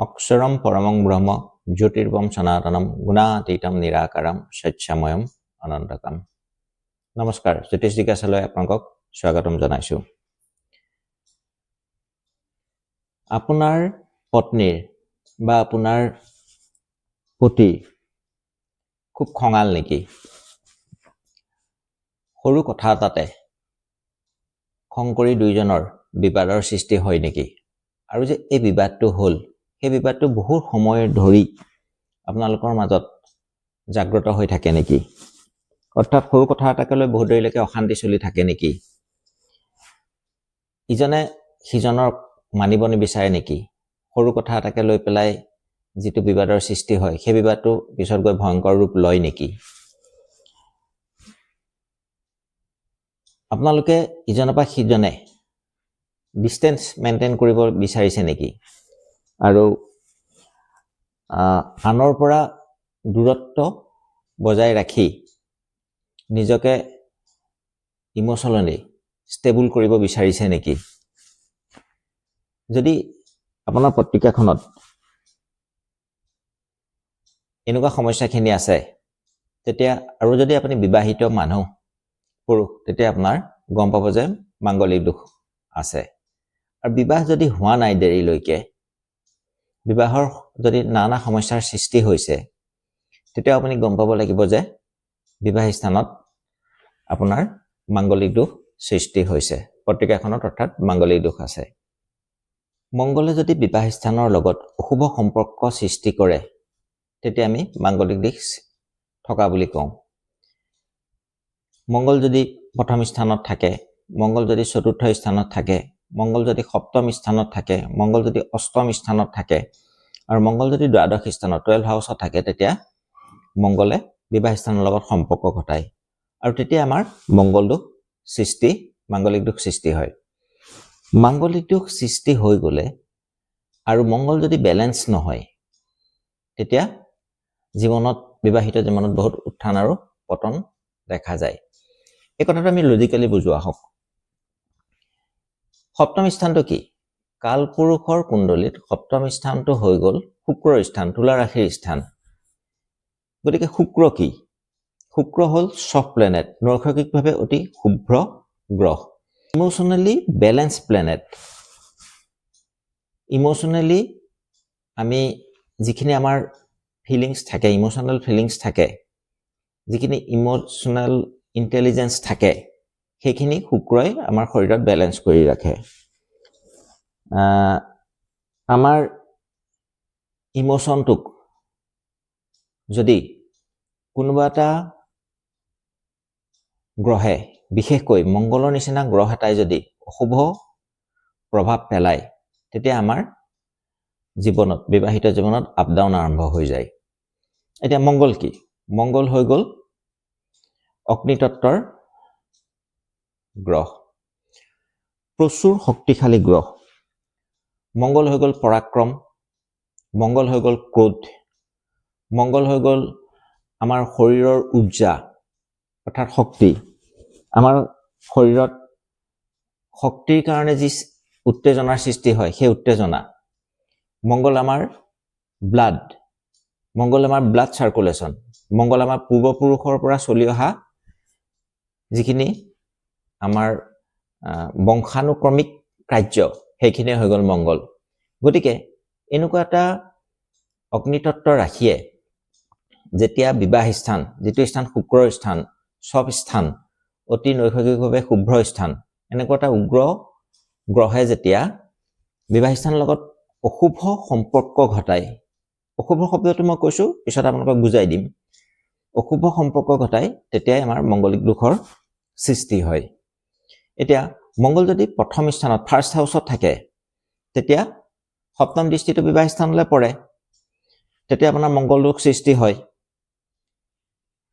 অক্ষৰম পৰমং ব্ৰহ্ম জ্যোতিৰ্বম সনাতনম গুণাতীতম নিৰাকাৰম স্বেচ্ছাময়ম অনন্তকাম। নমস্কাৰ, জ্যোতিষ জিজ্ঞাসালৈ আপোনালোকক স্বাগতম জনাইছোঁ। আপোনাৰ পত্নীৰ বা আপোনাৰ পতি খুব খঙাল নেকি? সৰু কথা এটাতে খং কৰি দুইজনৰ বিবাদৰ সৃষ্টি হয় নেকি? আৰু যে এই বিবাদটো হ'ল, সেই বিবাদটো বহু সময় ধৰি আপোনালোকৰ মাজত জাগ্ৰত হৈ থাকে নেকি? অৰ্থাৎ সৰু কথা এটাকে লৈ বহুত দেৰিলৈকে অশান্তি চলি থাকে নেকি? ইজনে সিজনক মানিব নিবিচাৰে নেকি? সৰু কথা এটাকে লৈ পেলাই যিটো বিবাদৰ সৃষ্টি হয়, সেই বিবাদটো পিছত গৈ ভয়ংকৰ ৰূপ লয় নেকি? আপোনালোকে ইজনৰ পৰা সিজনে ডিষ্টেঞ্চ মেইনটেইন কৰিব বিচাৰিছে নেকি? আৰু আনৰ পৰা দূৰত্ব বজাই ৰাখি নিজকে ইম'চনেলি ষ্টেবল কৰিব বিচাৰিছে নেকি? যদি আপোনাৰ পত্ৰিকাখনত এনেকুৱা সমস্যাখিনি আছে, তেতিয়া আৰু যদি আপুনি বিবাহিত মানুহ পুৰুষ, তেতিয়া আপোনাৰ গম পাব যে মাংগলিক দোষ আছে। আৰু বিবাহ যদি হোৱা নাই দেৰিলৈকে, বিবাহৰ যদি নানা সমস্যাৰ সৃষ্টি হৈছে, তেতিয়া আপুনি গম পাব লাগিব যে বিবাহ স্থানত আপোনাৰ মাংগলিক দোষ সৃষ্টি হৈছে, পত্ৰিকাখনত অৰ্থাৎ মাংগলিক দোষ আছে। মংগলে যদি বিবাহ স্থানৰ লগত অশুভ সম্পৰ্ক সৃষ্টি কৰে, তেতিয়া আমি মাংগলিক দিশ থকা বুলি কওঁ। মংগল যদি প্ৰথম স্থানত থাকে, মংগল যদি চতুৰ্থ স্থানত থাকে, মংগল যদি সপ্তম স্থানত থাকে, মংগল যদি অষ্টম স্থানত থাকে আৰু মংগল যদি দ্বাদশ স্থানত 12 হাউচত থাকে, তেতিয়া মংগলে বিবাহ স্থানৰ লগত সম্পৰ্ক ঘটায় আৰু তেতিয়া আমাৰ মংগল দোষ সৃষ্টি, মাংগলিক দোষ সৃষ্টি হয়। মাংগলিক দোষ সৃষ্টি হৈ গ'লে আৰু মংগল যদি বেলেঞ্চ নহয়, তেতিয়া জীৱনত, বিবাহিত জীৱনত বহুত উত্থান আৰু পতন দেখা যায়। এই কথাটো আমি লজিকেলি বুজোৱা হওক। সপ্তম স্থানটো কি? কালপুৰুষৰ কুণ্ডলীত সপ্তম স্থানটো হৈ গ'ল শুক্ৰৰ স্থান, তুলা ৰাশিৰ স্থান। গতিকে শুক্ৰ কি? শুক্ৰ হ'ল ছফ্ট প্লেনেট, নৈসৰ্গিকভাৱে অতি শুভ্ৰ গ্ৰহ, ইম'চনেলি বেলেঞ্চ প্লেনেট। ইম'চনেলি আমি যিখিনি আমাৰ ফিলিংছ থাকে, ইম'চনেল ফিলিংছ থাকে, যিখিনি ইম'চনেল ইণ্টেলিজেঞ্চ থাকে, সেইখিনি শুক্ৰই আমাৰ শৰীৰত বেলেঞ্চ কৰি ৰাখে। আমাৰ ইম'চনটোক যদি কোনোবা এটা গ্ৰহে, বিশেষকৈ মংগলৰ নিচিনা গ্ৰহ এটাই যদি অশুভ প্ৰভাৱ পেলায়, তেতিয়া আমাৰ জীৱনত, বিবাহিত জীৱনত আপ ডাউন আৰম্ভ হৈ যায়। এতিয়া মংগল কি? মংগল হৈ গ'ল অগ্নিতত্ত্বৰ গ্ৰহ, প্ৰচুৰ শক্তিশালী গ্ৰহ। মংগল হৈ গ'ল পৰাক্ৰম, মংগল হৈ গ'ল ক্ৰোধ, মংগল হৈ গ'ল আমাৰ শৰীৰৰ উৰ্জা অৰ্থাৎ শক্তি। আমাৰ শৰীৰত শক্তিৰ কাৰণে যি উত্তেজনাৰ সৃষ্টি হয়, সেই উত্তেজনা। মংগল আমাৰ ব্লাড, মংগল আমাৰ ব্লাড চাৰ্কুলেশ্যন, মংগল আমাৰ পূৰ্বপুৰুষৰ পৰা চলি অহা যিখিনি আমাৰ বংশানুক্ৰমিক কাৰ্য, সেইখিনিয়ে হৈ গ'ল মংগল। গতিকে এনেকুৱা এটা অগ্নিতত্ত্ব ৰাশিয়ে যেতিয়া বিবাহ স্থান, যিটো স্থান শুক্ৰৰ স্থান, চব স্থান, অতি নৈসৰ্গিকভাৱে শুভ্ৰ স্থান, এনেকুৱা এটা উগ্ৰ গ্ৰহে যেতিয়া বিবাহ স্থানৰ লগত অশুভ সম্পৰ্ক ঘটায়, অশুভ শব্দটো মই কৈছোঁ, পিছত আপোনালোকক বুজাই দিম, অশুভ সম্পৰ্ক ঘটাই, তেতিয়াই আমাৰ মংগলিক দোষৰ সৃষ্টি হয়। এতিয়া মংগল যদি প্ৰথম স্থানত, ফাৰ্ষ্ট হাউচত থাকে, তেতিয়া সপ্তম দৃষ্টিটো বিবাহ স্থানলৈ পৰে, তেতিয়া আপোনাৰ মংগল দোষ সৃষ্টি হয়।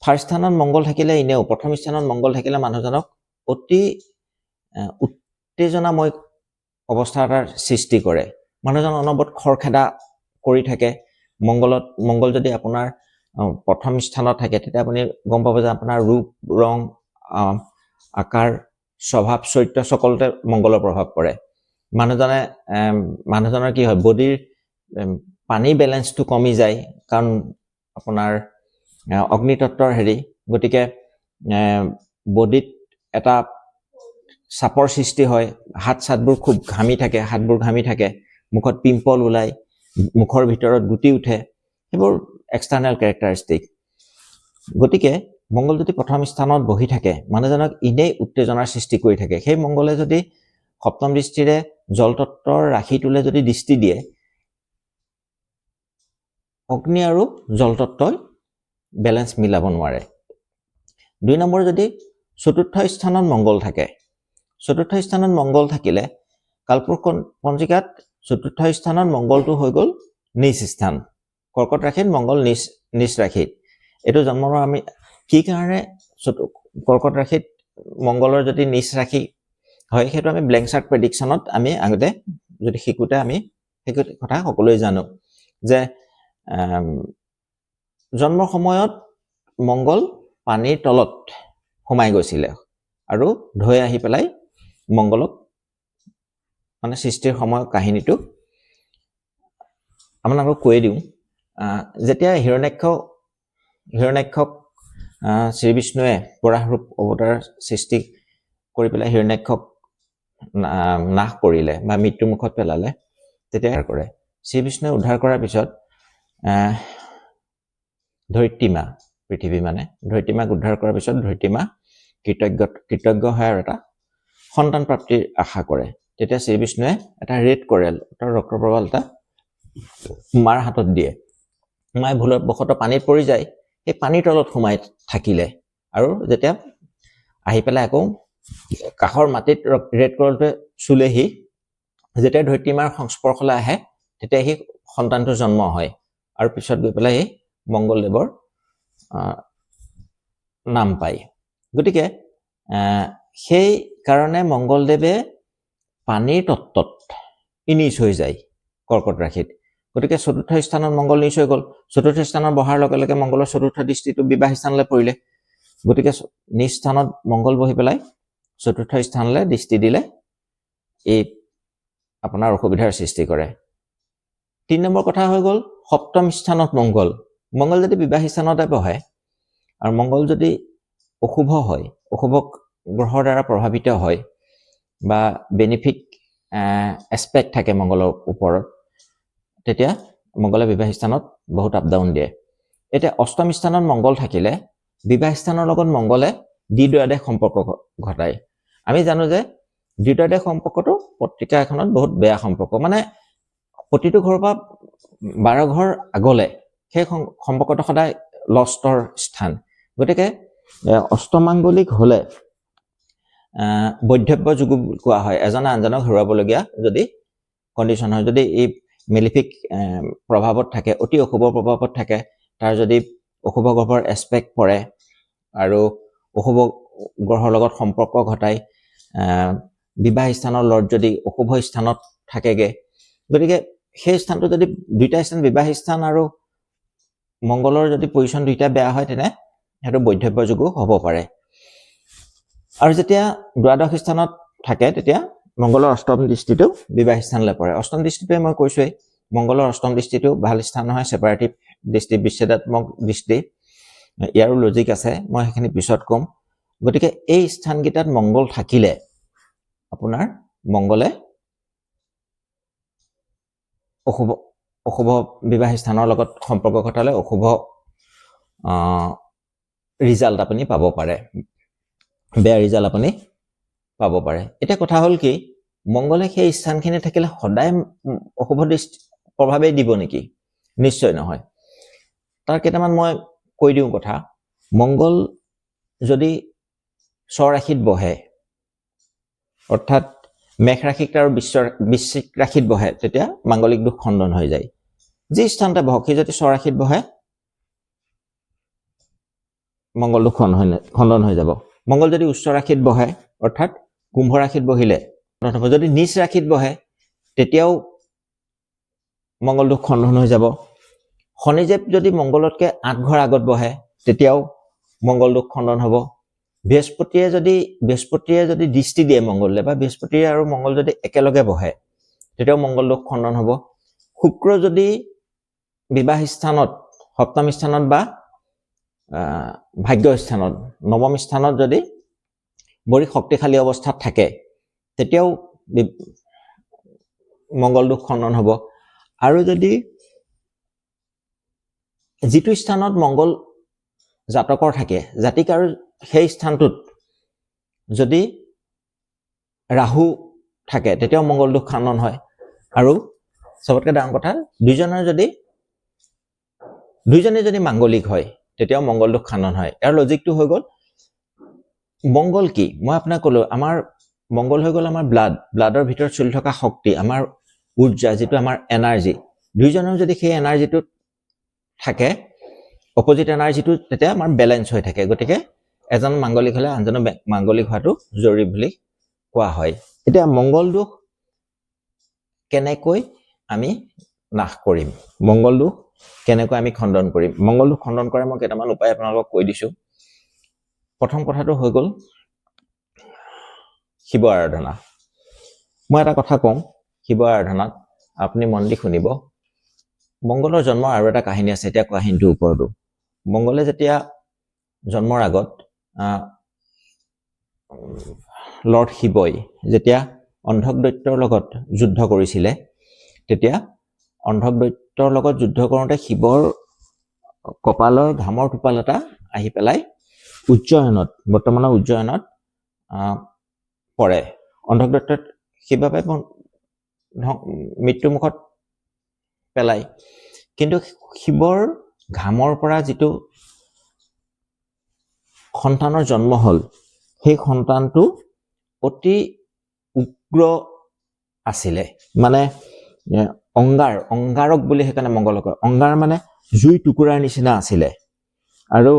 ফাৰ্ষ্ট স্থানত মংগল থাকিলে, এনেও প্ৰথম স্থানত মংগল থাকিলে মানুহজনক অতি উত্তেজনাময় অৱস্থা এটাৰ সৃষ্টি কৰে। মানুহজন অনবৰত খৰখেদা কৰি থাকে। মংগল যদি আপোনাৰ প্ৰথম স্থানত থাকে, তেতিয়া আপুনি গম পাব যে আপোনাৰ ৰূপ, ৰং, আকাৰ, স্বভাৱ, চৰিত্ৰ সকলোতে মংগলৰ প্ৰভাৱ পৰে। মানুহজনৰ কি হয়, বডিৰ পানীৰ বেলেঞ্চটো কমি যায়, কাৰণ আপোনাৰ অগ্নিতত্ত্বৰ হেৰি, গতিকে বডিত এটা চাপৰ সৃষ্টি হয়, হাত চাতবোৰ খুব ঘামি থাকে, হাতবোৰ ঘামি থাকে, মুখত পিম্পল ওলায়, মুখৰ ভিতৰত গুটি উঠে, সেইবোৰ এক্সটাৰ্নেল কেৰেক্টাৰিষ্টিক। গতিকে মংগল যদি প্ৰথম স্থানত বহি থাকে, মানুহজনক এনেই উত্তেজনাৰ সৃষ্টি কৰি থাকে। সেই মংগলে যদি সপ্তম দৃষ্টিৰে জলতত্ত্বৰ ৰাশিটোলৈ যদি দৃষ্টি দিয়ে, অগ্নি আৰু জলতত্ত্বই বেলেঞ্চ মিলাব নোৱাৰে। 2 নম্বৰ, যদি চতুৰ্থ স্থানত মংগল থাকে, চতুৰ্থ স্থানত মংগল থাকিলে কালপুৰুষ পঞ্জিকাত চতুৰ্থ স্থানত মংগলটো হৈ গ'ল নীচ স্থান। কৰ্কট ৰাশিত মংগল নীচ ৰাশিত। এইটো জন্মৰ আমি কি কাৰণে কৰ্কট ৰাশিত মংগলৰ যদি নীচ ৰাশি হয়, সেইটো আমি ব্লেংক চাৰ্ট প্ৰেডিকশ্যনত আমি আগতে যদি শিকোঁতে আমি সেইটো কথা সকলোৱে জানো যে জন্মৰ সময়ত মংগল পানীৰ তলত সোমাই গৈছিলে আৰু ঢৈ আহি পেলাই মংগলক মানে সৃষ্টিৰ সময়ৰ কাহিনীটো আপোনালোকক কৈয়ে দিওঁ। যেতিয়া হিৰণ্যাক্ষক শ্ৰীবিষ্ণুৱে বৰাহৰূপ অৱতাৰ সৃষ্টি কৰি পেলাই হিৰণ্যাক্ষক নাশ কৰিলে বা মৃত্যুমুখত পেলালে, তেতিয়া কৰে শ্ৰীবিষ্ণুৱে উদ্ধাৰ কৰাৰ পিছত ধৰিত্ৰীমা, পৃথিৱী মানে ধৰিত্ৰীমাক উদ্ধাৰ কৰাৰ পিছত ধৰিত্ৰীমা কৃতজ্ঞ হয় আৰু এটা সন্তান প্ৰাপ্তিৰ আশা কৰে। তেতিয়া শ্ৰীবিষ্ণুৱে এটা ৰেড কৰেল, অৰ্থাৎ ৰক্তপ্ৰবাল এটা মাৰ হাতত দিয়ে। মায়ে ভুলবশতঃ পানীত পৰি যায়, সেই পানীৰ তলত সোমাই থাকিলে আৰু যেতিয়া আহি পেলাই আকৌ কাষৰ মাটিত ৰেড কৰেলটোৱে চুলেহি, যেতিয়া ধৰিত্ৰীমাৰ সংস্পৰ্শলৈ আহে তেতিয়া সেই সন্তানটো জন্ম হয় আৰু পিছত গৈ পেলাই সেই মংগলদেৱৰ নাম পায়। গতিকে সেই কাৰণে মংগলদেৱে পানীৰ তত্ত্বত নীচ হৈ যায় কৰ্কট ৰাশিত। গতিকে চতুৰ্থ স্থানত মংগল নীচ হৈ গ'ল। চতুৰ্থ স্থানত বহাৰ লগে লগে মংগলৰ চতুৰ্থ দৃষ্টিটো বিবাহ স্থানলৈ পৰিলে। গতিকে নীচ স্থানত মংগল বহি পেলাই চতুৰ্থ স্থানলৈ দৃষ্টি দিলে এই আপোনাৰ অসুবিধাৰ সৃষ্টি কৰে। 3 নম্বৰ কথা হৈ গ'ল সপ্তম স্থানত মংগল। মংগল যদি বিবাহ স্থানতে বহে আৰু মংগল যদি অশুভ হয়, অশুভ গ্ৰহৰ দ্বাৰা প্ৰভাৱিত হয় বা বেনিফিক এছপেক্ট থাকে মংগলৰ ওপৰত, তেতিয়া মংগলে বিবাহ স্থানত বহুত আপ ডাউন দিয়ে। এতিয়া অষ্টম স্থানত মংগল থাকিলে বিবাহ স্থানৰ লগত মংগলে দ্বিদ্বাদশ সম্পৰ্ক ঘটায়। আমি জানো যে দ্বিদ্বাদশ সম্পৰ্কটো পত্ৰিকা এখনত বহুত বেয়া সম্পৰ্ক, মানে প্ৰতিটো ঘৰৰ পৰা 12 ঘৰ আগলে সেই সম্পৰ্কটো সদায় লষ্টৰ স্থান। গতিকে অষ্টমাংগলিক হ'লে বৈধব্য যুগো কোৱা হয়, এজনে আনজনক হেৰুৱাবলগীয়া যদি কণ্ডিশ্যন হয়, যদি এই মেলিফিক প্ৰভাৱত থাকে, অতি অশুভ প্ৰভাৱত থাকে, তাৰ যদি অশুভ গ্ৰহৰ এছপেক্ট পৰে আৰু অশুভ গ্ৰহৰ লগত সম্পৰ্ক ঘটাই, বিবাহ স্থানৰ লৰ্ড যদি অশুভ স্থানত থাকেগে, গতিকে সেই স্থানটো যদি দুইটা স্থান বিবাহ স্থান আৰু মংগলৰ যদি পজিশ্যন দুইটা বেয়া হয়, তেনে সেইটো বৈধব্য যুগো হ'ব পাৰে। আৰু যেতিয়া দ্বাদশ স্থানত থাকে তেতিয়া মংগলৰ অষ্টম দৃষ্টিটো বিবাহ স্থানলৈ পৰে। অষ্টম দৃষ্টিটোৱে মই কৈছোৱেই, মংগলৰ অষ্টম দৃষ্টিটো ভাল স্থান নহয়, ছেপাৰেটিভ দৃষ্টি, বিচ্ছেদাত্মক দৃষ্টি, ইয়াৰো লজিক আছে, মই সেইখিনি পিছত ক'ম। গতিকে এই স্থানকেইটাত মংগল থাকিলে আপোনাৰ মংগলে অশুভ বিবাহ স্থানৰ লগত সম্পৰ্ক ঘটালে অশুভ ৰিজাল্ট আপুনি পাব পাৰে, বেয়া ৰিজাল্ট আপুনি পাব পাৰে। এতিয়া কথা হ'ল কি, মংগলে সেই স্থানখিনি থাকিলে সদায় অশুভ দৃষ্টি প্ৰভাৱেই দিব নেকি? নিশ্চয় নহয়। তাৰ কেইটামান মই কৈ দিওঁ কথা। মংগল যদি স্বৰাশিত বহে, অৰ্থাৎ মেষ ৰাশিত আৰু বৃশ্চিক ৰাশিত বহে, তেতিয়া মাংগলিক দোষ খণ্ডন হৈ যায়। যি স্থানতে বহক, সি যদি স্বৰাশিত বহে মংগল দোষ খণ্ডন হৈ যাব। মংগল যদি উচ্চ ৰাশিত বহে, অৰ্থাৎ কুম্ভ ৰাশিত বহিলে, যদি নীচ ৰাশিত বহে তেতিয়াও মংগল দোষ খণ্ডন হৈ যাব। শনিদেৱ যদি মংগলতকৈ 8 ঘৰ আগত বহে তেতিয়াও মংগল দোষ খণ্ডন হ'ব। বৃহস্পতিয়ে যদি দৃষ্টি দিয়ে মংগললৈ, বা বৃহস্পতিয়ে আৰু মংগল যদি একেলগে বহে তেতিয়াও মংগল দোষ খণ্ডন হ'ব। শুক্ৰ যদি বিবাহ স্থানত, সপ্তম স্থানত বা ভাগ্য স্থানত, নৱম স্থানত যদি বৰি শক্তিশালী অৱস্থাত থাকে, তেতিয়াও মংগল দোষ খণ্ডন হ'ব। আৰু যদি যিটো স্থানত মংগল জাতকৰ থাকে, জাতিক আৰু সেই স্থানটোত যদি ৰাহু থাকে, তেতিয়াও মংগল দোষ খণ্ডন হয়। আৰু চবতকৈ ডাঙৰ কথা, দুইজনে যদি মাংগলিক হয়, তেতিয়াও মংগল দোষ খণ্ডন হয়। ইয়াৰ লজিকটো হৈ গ'ল, মংগল কি মই আপোনাক ক'লোঁ, আমাৰ মংগল হৈ গ'ল আমাৰ ব্লাডৰ ভিতৰত চলি থকা শক্তি, আমাৰ উৰ্জা, যিটো আমাৰ এনাৰ্জি। দুইজনৰ যদি সেই এনাৰ্জিটো থাকে, অপজিট এনাৰ্জিটো, তেতিয়া আমাৰ বেলেঞ্চ হৈ থাকে। গতিকে এজন মাংগলিক হ'লে আনজনৰ মাংগলিক হোৱাটো জৰুৰী বুলি কোৱা হয়। এতিয়া মংগল দোষ কেনেকৈ আমি নাশ কৰিম, মংগল দোষ কেনেকৈ আমি খণ্ডন কৰিম? মংগল দোষ খণ্ডন কৰাৰ মই কেইটামান উপায় আপোনালোকক কৈ দিছোঁ। প্ৰথম কথাটো হৈ গ'ল শিৱ আৰাধনা। মই এটা কথা কওঁ, শিৱ আৰাধনাত আপুনি মন দি শুনিব। মংগলৰ জন্মৰ আৰু এটা কাহিনী আছে। এতিয়া কাহিনীটোৰ ওপৰতো, মংগলে যেতিয়া জন্মৰ আগত লৰ্ড শিৱই যেতিয়া অন্ধক দৈত্যৰ লগত যুদ্ধ কৰিছিলে, তেতিয়া অন্ধক দৈত্যৰ লগত যুদ্ধ কৰোঁতে শিৱৰ কপালৰ ঘামৰ টোপাল এটা আহি পেলাই উজ্জয়নত, বৰ্তমানৰ উজ্জয়নত পৰে। অন্ধক দৈত্যত সেইবাবে মৃত্যুমুখত পেলায়। কিন্তু শিৱৰ ঘামৰ পৰা যিটো সন্তানৰ জন্ম হ'ল, সেই সন্তানটো অতি উগ্ৰ আছিলে। মানে অংগাৰ, অংগাৰক বুলি সেইকাৰণে মংগলক কয়। অংগাৰ মানে জুই টুকুৰাৰ নিচিনা আছিলে আৰু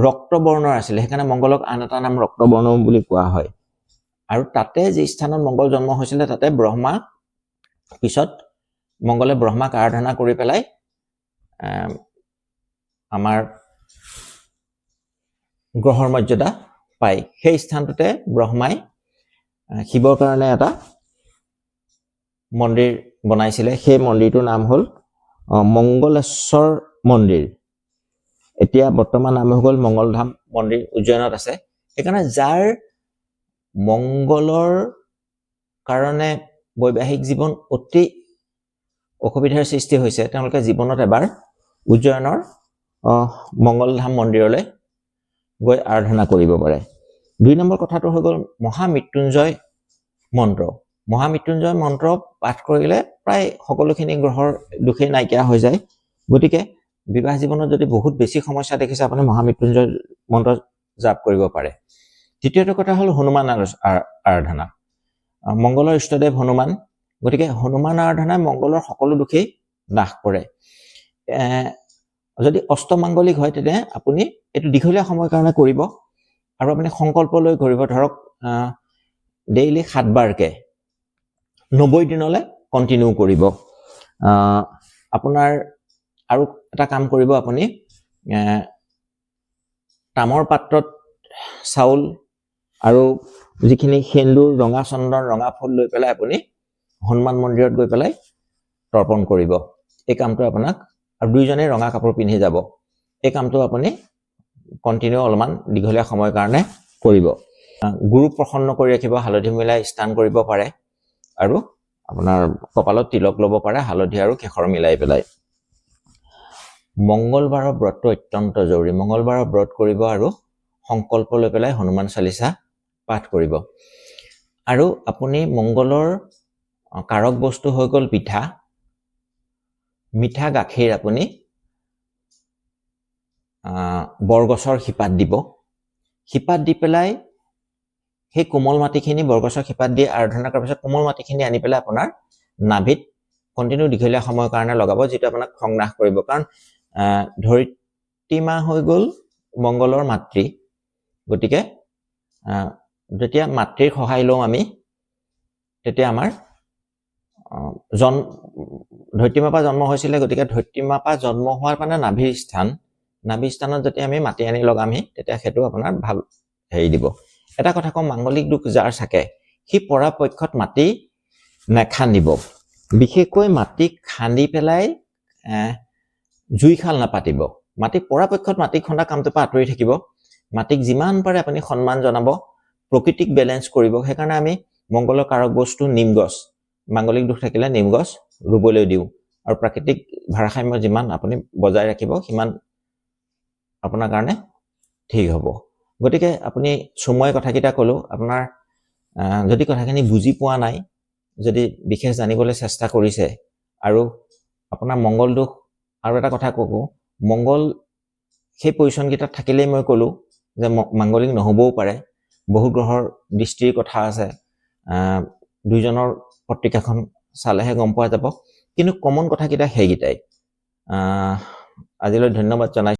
ৰক্তবৰ্ণৰ আছিলে। সেইকাৰণে মংগলক আন এটা নাম ৰক্তবৰ্ণ বুলি কোৱা হয়। আৰু তাতে যি স্থানত মংগল জন্ম হৈছিলে, তাতে ব্ৰহ্মা, পিছত মংগলে ব্ৰহ্মাক আৰাধনা কৰি পেলাই আমাৰ গ্ৰহৰ মৰ্যাদা পায়। সেই স্থানটোতে ব্ৰহ্মাই শিৱৰ কাৰণে এটা মন্দিৰ বনাইছিলে। সেই মন্দিৰটোৰ নাম হ'ল মংগলেশ্বৰ মন্দিৰ। এতিয়া বৰ্তমান নাম হৈ গ'ল মংগলধাম মন্দিৰ, উজ্জয়নত আছে। সেইকাৰণে যাৰ মংগলৰ কাৰণে বৈবাহিক জীৱন অতি অসুবিধাৰ সৃষ্টি হৈছে, তেওঁলোকে জীৱনত এবাৰ উজ্জয়নৰ মংগলধাম মন্দিৰলৈ গৈ আৰাধনা কৰিব পাৰে। 2 নম্বৰ কথাটো হৈ গ'ল মহামৃত্যুঞ্জয় মন্ত্ৰ। মহামৃত্যুঞ্জয় মন্ত্ৰ পাঠ কৰিলে প্ৰায় সকলোখিনি গ্ৰহৰ দোষেই নাইকিয়া হৈ যায়। গতিকে বিবাহ জীৱনত যদি বহুত বেছি সমস্যা দেখিছে, আপুনি মহামৃত্যুঞ্জয় মন্ত্ৰ জাপ কৰিব পাৰে। তৃতীয়টো কথা হ'ল হনুমান আৰাধনা। মংগলৰ ইষ্টদেৱ হনুমান, গতিকে হনুমান আৰাধনাই মংগলৰ সকলো দোষেই নাশ কৰে। যদি অষ্টমাংগলিক হয়, তেতিয়া আপুনি এইটো দীঘলীয়া সময়ৰ কাৰণে কৰিব আৰু আপুনি সংকল্প লৈ কৰিব। ধৰক ডেইলি 7বাৰকৈ 90 দিনলৈ কণ্টিনিউ কৰিব। আপোনাৰ আৰু এটা কাম কৰিব, আপুনি তামৰ পাত্ৰত চাউল আৰু যিখিনি সেন্দুৰ, ৰঙা চন্দন, ৰঙা ফুল লৈ পেলাই আপুনি হনুমান মন্দিৰত গৈ পেলাই তৰ্পণ কৰিব। এই কামটো আপোনাক, আৰু দুইজনেই ৰঙা কাপোৰ পিন্ধি যাব। এই কামটো আপুনি কণ্টিনিউ অলপমান দীঘলীয়া সময়ৰ কাৰণে কৰিব। গুৰু প্ৰসন্ন কৰি ৰাখিব, হালধি মিলাই স্নান কৰিব পাৰে আৰু আপোনাৰ কপালত তিলক ল'ব পাৰে হালধি আৰু কেশৰ মিলাই পেলাই। মংগলবাৰৰ ব্ৰতটো অত্যন্ত জৰুৰী। মংগলবাৰৰ ব্ৰত কৰিব আৰু সংকল্প লৈ পেলাই হনুমান চালিচা পাঠ কৰিব। আৰু আপুনি মংগলৰ কাৰক বস্তু হৈ গ'ল পিঠা, মিঠা গাখীৰ আপুনি বৰগছৰ শিপাত দিব। শিপাত দি পেলাই সেই কোমল মাটিখিনি বৰগছৰ শিপাত দি আৰাধনা কৰাৰ পিছত কোমল মাটিখিনি আনি পেলাই আপোনাৰ নাভিত কণ্টিনিউ দীঘলীয়া সময়ৰ কাৰণে লগাব, যিটো আপোনাক খং নাশ কৰিব। কাৰণ ধৰিত্ৰী মা হৈ গ'ল মংগলৰ মাতৃ। গতিকে যেতিয়া মাতৃৰ সহায় লওঁ আমি, তেতিয়া আমাৰ ধৰিত্ৰী মাৰ পৰা জন্ম হৈছিলে। গতিকে ধৰিত্ৰী মাৰ পৰা জন্ম হোৱাৰ মানে নাভিৰ স্থান, নাভিৰ স্থানত যেতিয়া আমি মাটি আনি লগামহি, তেতিয়া সেইটো আপোনাৰ ভাল হেৰি দিব। এটা কথা কওঁ, মাংগলিক দোষ যাৰ থাকে, সি পৰাপক্ষত মাটি নেখান্দিব। বিশেষকৈ মাটি খান্দি পেলাই জুইশাল নাপাতিব। মাটিক পৰাপক্ষত মাটি খন্দা কামটোৰ পৰা আঁতৰি থাকিব। মাটিক যিমান পাৰে আপুনি সন্মান জনাব, প্ৰকৃতিক বেলেঞ্চ কৰিব। সেইকাৰণে আমি মংগলৰ কাৰক বস্তু নিম গছ, মাংগলিক দোষ থাকিলে নিম গছ ৰুবলৈ দিওঁ। আৰু প্ৰাকৃতিক ভাৰসাম্য যিমান আপুনি বজাই ৰাখিব, সিমান আপোনাৰ কাৰণে ঠিক হ'ব। গতিকে আপুনি চমুৱাই কথাকেইটা ক'লোঁ। আপোনাৰ যদি কথাখিনি বুজি পোৱা নাই, যদি বিশেষ জানিবলৈ চেষ্টা কৰিছে আৰু আপোনাৰ মংগল দোষ, আৰু এটা কথা কওঁ, মংগল সেই পজিশ্যনকেইটাত থাকিলেই মই ক'লোঁ যে মাংগলিক নহ'বও পাৰে। বহু গ্ৰহৰ দৃষ্টিৰ কথা আছে। দুইজনৰ পত্ৰিকাখন চালেহে গম পোৱা যাব, কিন্তু কমন কথাকেইটা সেইকেইটাই। আজিলৈ ধন্যবাদ জনাইছোঁ।